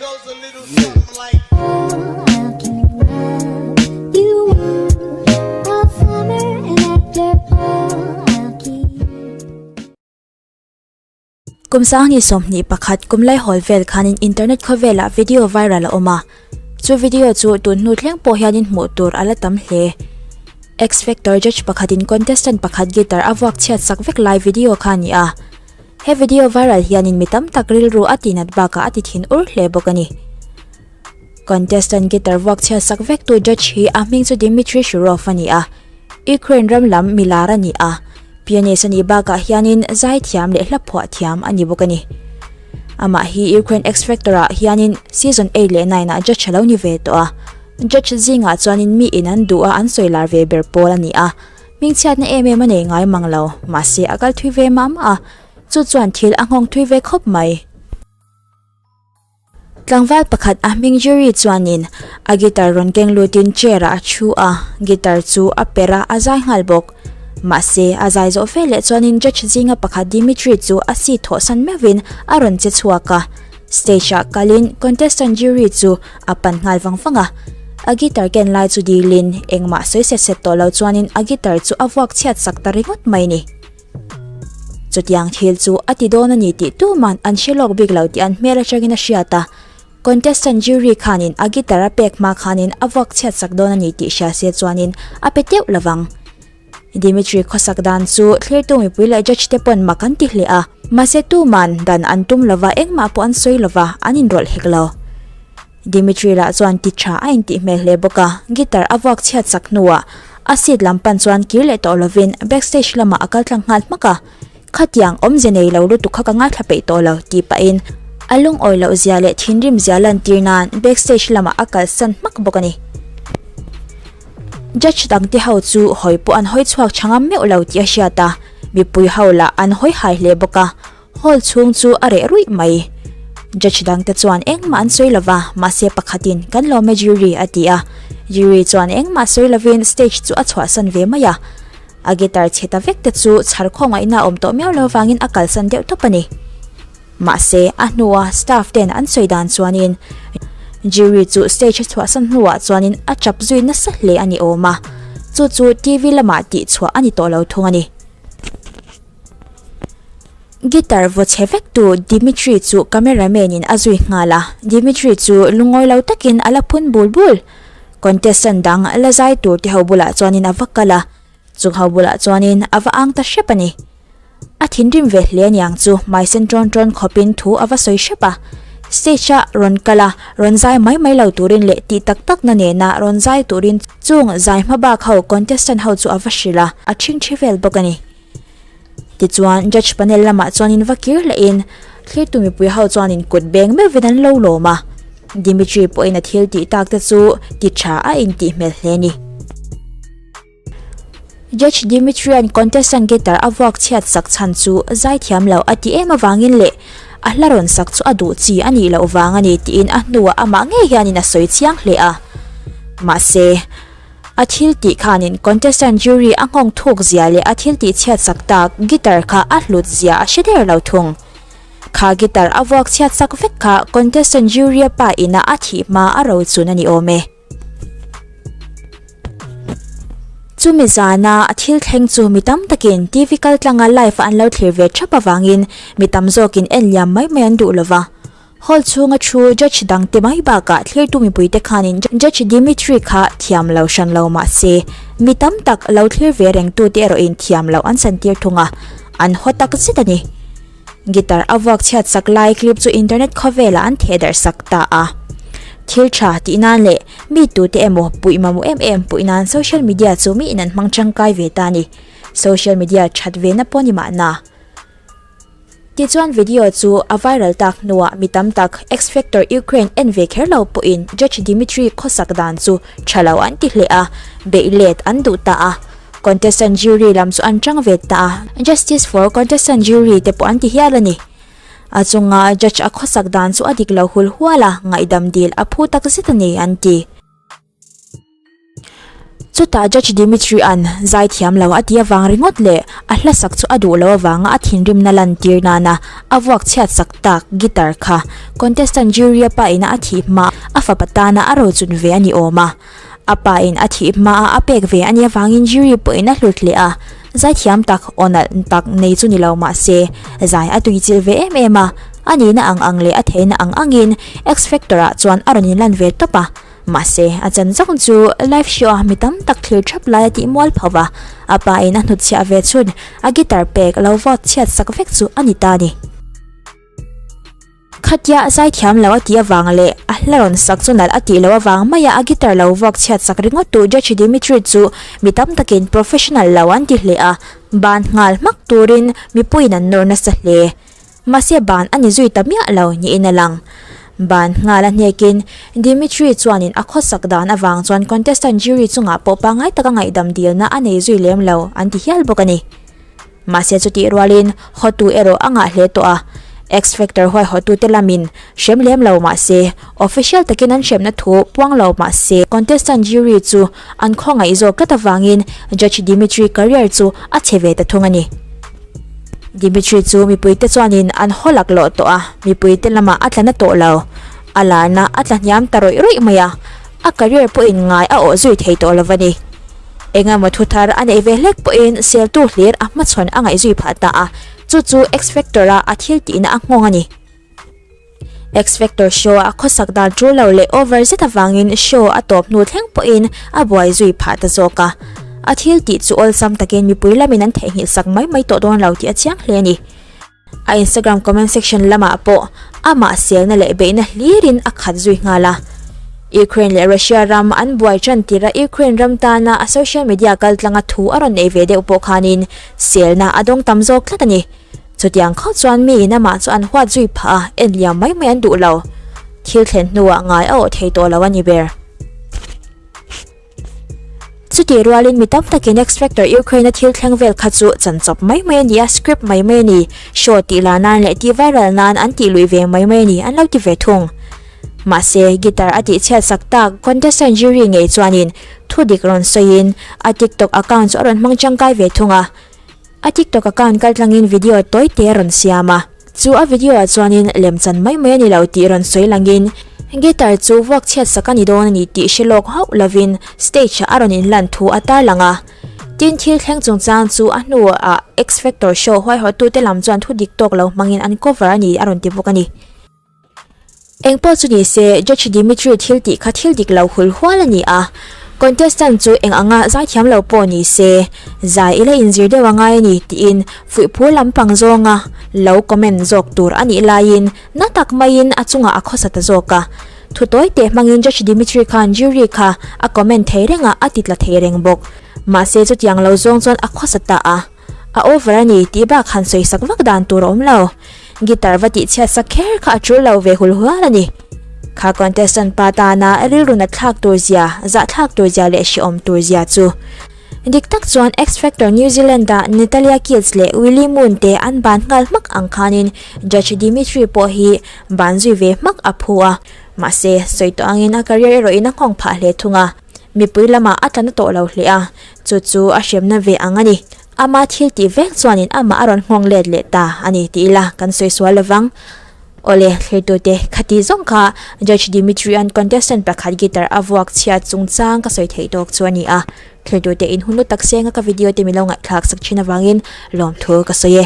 Kum 21 kum lai hawl vel khanin internet khawvelah video viral a awm a, chu video chu tun hnu thleng pawh hianin hmuh tur a la tam hle. X Factor judge pakhatin contestant pakhat guitar a vuak chhiat sak vek lai video kha a ni a. He video viral hianin mi tam tak rilru a tihnat bakah a ti thin ur hle bawk a ni. Contestant guitar vuak chhiat sak vektu judge hi a hming chu Dmitry Shurov a ni a, Ukraine ram lam milar a ni a, pianist a nih bakah hianin zai thiam leh hla phuah thiam a ni bawk a ni. Amah hi Ukraine X Factor ah hianin season eight leh nine ah judge a lo ni ve tawh a, judge zingah chuanin mi in an duh a an sawi lar ve ber pawl a ni a. Hmingchhiatna em em a nei ngai mang lo, mahse a kal thui ve mah mah a, chu chuan thil a nghawng thui ve khawp mai. Tlangval pakhat a hming Jerry chuanin a guitar rawn keng lutin chair ah a thu a, guitar chu a per a, a zai nghal bawk. Mahse a zai zawh fe leh chuanin judge zinga pakhat Dimitri chu a seat thawhsan meuhin a rawn che chhuak a, stage ah kalin contestant Jerry chu a pan nghal vang vang a, a guitar ken lai chu dilin engmah sawi set set tawh lo chuanin a guitar chu a vuak chhiat sak ta ringawt mai ni. Chutiang thil chu a ti dawn a ni tih tuman an hre lawk bik lo tih an hmel atangin a hriat a, contestant jury khanin a guitar a pek hma khanin a vuak chhiat sak dawn a ni tih hria se chuanin a pe teuh lovang. Dimitri khawsak dan chu thlirtu mipui leh judge te pawn mak an ti hle a, mahse tuman dan an tum lova engmah pawh an sawi lova an inrawlh hek lo. Dimitri lah chuan ti tha a intih hmel hle bawk a, guitar a vuak chhiat sak hnuah a seat lam pan chuan kir leh tawh lovin backstage lamah a kal tlang nghal hmak a, Khatiang awmze nei lo lutuk kha ka ngaithla peih tawh lo tih pahin a lungawi loh zia leh thinrim zia lantir nan backstage lamah a kalsan hmak bawk a ni. Judge dangte ho chu hawi pawh an hawi chhuak tha ngam meuh lo tih a hriat a, mipui ho lah an hawi hai hle bawk a, hall chhung chu a reh ruih mai. Judge dangte chuan engmah an sawi lova, mahse pakhatin kan lawm e jury a ti a, jury chuan engmah sawi lovin stage chu a chhuahsan ve mai a, a guitar chhe ta vek te chu chhar khawngaihna a awm tawh miau lo vangin a kalsan deuh tawp a ni. Mahse, a hnua staff ten an sawi dan chuanin jury chu stage a chhuahsan hnuah chuanin a chap zui nasa hle a ni awm a, chu chu TV lamah tihchhuah a ni tawh lo thung a ni. Guitar vaw chhe vek tu Dimitri chu cameraman in a zui nghal a, Dimitri chu lungawi lo takin a la phun bul bul. Contestant dang la zai tur te ho bulah chuanin a va kal a, Chung ho bulah chuanin a va ang ta hrep a ni. A thinrim ve hle aniang chu hmaisen ṭawn ṭawn khawpin thu a va sawi hrep a. Stage-a rawn kal a, rawn zai mai mai lo turin leh tih tak takna nena rawn zai turin chung zai hma bak ho contestant ho chu a va hrilh a, a ṭhingṭhi vel bawk a ni. Tichuan judge panel lamah chuanin va kir lehin thlirtu mipui ho chuanin kut beng meuhvin an lo lawm a, Dimitri pawhin a thil tih tak te chu ti tha a intih hmel hle a ni. Judge Dimitrian contestant guitar a vuak chhiat sak chhan chu zaithiam lo a ti em avangin leh a hla rawn sak chu a duh chi a nih loh vang a ni tiin a hnuah amah ngei hianin a sawi chiang hle a. Mahse. A thil tih khanin contestant jury a nghawng thuk zia leh a thil tih chhiat sak tak guitar kha a hlut zia a hre der lo thung. Kha guitar a vuak chhiat sak vek kha contestant jury a pa ina a thih hma a ro chun a ni awm e. Chumi zana a thil thleng chu mi tam takin TV kal tlanga live a an lo thlir ve thap avangin mi tam zawkin en liam mai mai an duh lova. Hall chhunga thu judge dangte mai bakah thlirtu mipuite khanin Judge Dimitri kha thiam lo hran lo mah se, mi tam tak lo thlir ve rengtute erawhin thiam loh an santir thung a, an haw tak zet a ni. Guitar a vuak chhiat sak lai clip chu internet khawvelah an theh darh sak ta a. Thil tha tih nan leh mi tute emaw puih mamawh em em puih nan social media chu miin an hmang tangkai ve ta a ni. Social media that ve na pawh ni mahna. Tichuan video chu a viral tak hnuah mi tam tak X Factor Ukraine en ve kher lo pawhin Judge Dimitri khawsak dan chu tha lo an ti hle a, beih let an duh ta a. Contestant jury lam chu an tang ve ta a, Justice for Contestant Jury te pawh an ti hial a ni. A chunga Judge a khawsak dan chu a dik lo hul hual a, ngaihdam dil a phu tak zet a ni an ti. Chutah Judge Dimitri-a'n zai thiam lo a ti avang ringawt leh a hla sak chu a duh loh avanga a thinrimna lantir nana a vuak chhiat sak tak guitar kha contestant jury-a pa ina a thih hma a fapa tana a rochun ve a ni awm a. A pa in a thih hma a a pek ve a nih avangin jury pawhin a hlut leh a, zai thiam tak aw nalh tak nei chu ni lo mah se zai a tuichilh ve em em a, a nihna ang ang leh a theihna ang angin X-Factor ah chuan a rawn inlan ve tawp a. Mahse, a chan zawng chu live show a mi tam tak thlir thap lai a tih mual pho va, a pa in a hnutchhiah ve chhun a guitar pek lo vawt chhiat sak vek chu a ni ta a ni. Khatia zaithiam lo a tih avang leh a hla rawn sak chu nalh a tih loh avang maia a guitar lo vuak chhiat sak ringawt tu Judge Dimitri chu mi tam takin professional lo an ti hle a, ban nghal hmak turin mipuiin an nawr nasa hle. Mahse ban a ni zui ta miah lo niin a lang. Ban nghal a hnekin Dimitri chuanin a khawsak dan avang chuan contestant jury chungah pawh pangngai taka ngaihdam dilna a nei zui lem lo an ti hial bawk a ni. Mahse chutih rualin hotu erawh a ngah hle tawh a, X-Factor huaihawtute lamin hrem lem lo mahse official takin an hremna thu puang lo mahse contestant jury chu an khawngaih zawk tlat avangin Judge Dimitri career chu a chhe ve ta thung a ni. Dimitri chu mipuite chuanin an haw laklawh tawh a, mipuite lamah a tla na tawh lo. A larna a tla hniam ta rawih rawih mai a, a career pawhin ngai a awh zui thei tawh lo va ni. Engemaw thu thar a neih ve hlek pawhin seltu hlir a hmachhawn a ngaih zui phah ta a, chu chu X-Factor-a a thil tihna a nghawng a ni. X-Factor show a khawsak dan tul lo leh over zet avangin show a tawp hnu thleng pawhin a buai zui phah ta zawk a. A thil tih chu awlsam takin mipui lamin an theihnghilh sak mai mai tawh dawn lo tih a chiang hle a ni. A Instagram comment section lamah pawh amah selna leh beihna hlirin a khat zui nghal a. Ukraine leh Russia ram an buai tan tirh a Ukraine ram tana a social media kaltlanga thu a rawn nei ve deuh pawh khanin selna a dawng tam zawk tlat a ni. Chutiang khauh chuan miin amah chu an huat zui phah a, en liam mai mai an duh lo. Thil thlen hnuah ngai a awh thei tawh lo a ni ber. Chutih rualin mi tam takin X-Factor Ukraine-a thil thleng vel kha chu chanchawp mai mai a ni a, script mai mai a ni, show tih lar nan leh tih viral nan an tih luih ve mai mai a ni an lo ti ve thung. Mahse, guitar a tih chhiat sak tak contestant jury ngei chuanin thu dik rawn sawiin a TikTok account chu a rawn hmang tangkai ve thung a. A TikTok account kaltlangin video tawi te a rawn siam a, chu a video ah chuanin lemchan mai mai a ni lo tih rawn sawi langin guitar chu vuak chhiat sak a ni dawn a ni tih hre lawk hauh lovin stage ah a rawn inlan thu a tarlang a. Tin, thil thleng chungchang chu a hnuah X Factor show huaihawtute lam chuan thu dik tawk lo hmangin an cover a ni a rawn ti bawk a ni. Engpawh chu ni se, Judge Dimitri thil tih kha thil dik lo hul hual a ni a. Contestant chu eng anga zaithiam lo pawh ni se, zai ila inzir deuh a ngai a ni tiin fuihphu lampang zawnga lo comment zawk tur a nih laiin na tak maiin a chungah a khawsa ta zawk a. Thu tawi teh hmangin Judge Dimitri khan jury kha a comment thei reng a, a ti tla thei reng bawk. Mahse chutiang lo zawng chuan a khawsa ta a. A over a ni tih bak han sawi sak vak dan tur a awm lo. Guitar va tih chhiat sak kher kha a tul lo ve hul hual a ni. Kha contestant pa tana rilru nat thlak tur zia, zah thlak tur zia leh hrehawm tur zia chu. Dik tak chuan X Factor New Zealand ah Natalia Kills leh Willy Moon te an ban nghal hmak ang khanin Judge Dimitri pawh hi ban zui ve hmak a phu a. Mahse, sawi tawh angin a career erawhin a nghawng phah hle thung a. Mipui lamah a tla na tawh lo hle a, chu chu a hremna ve ang a ni. Ama thil tih vek chuanin amah a rawn nghawng let leh ta a ni tih ila kan sawi sual lovang. Awle, thlirtute, khati zawng kha Judge Dimitri-a'n contestant pakhat guitar a vuak chhiat chungchang ka sawi theih tawk chu a ni a. Thlirtute inhun lu tak senga ka video te min lo ngaihthlak sak thin avangin lawmthu ka sawi e.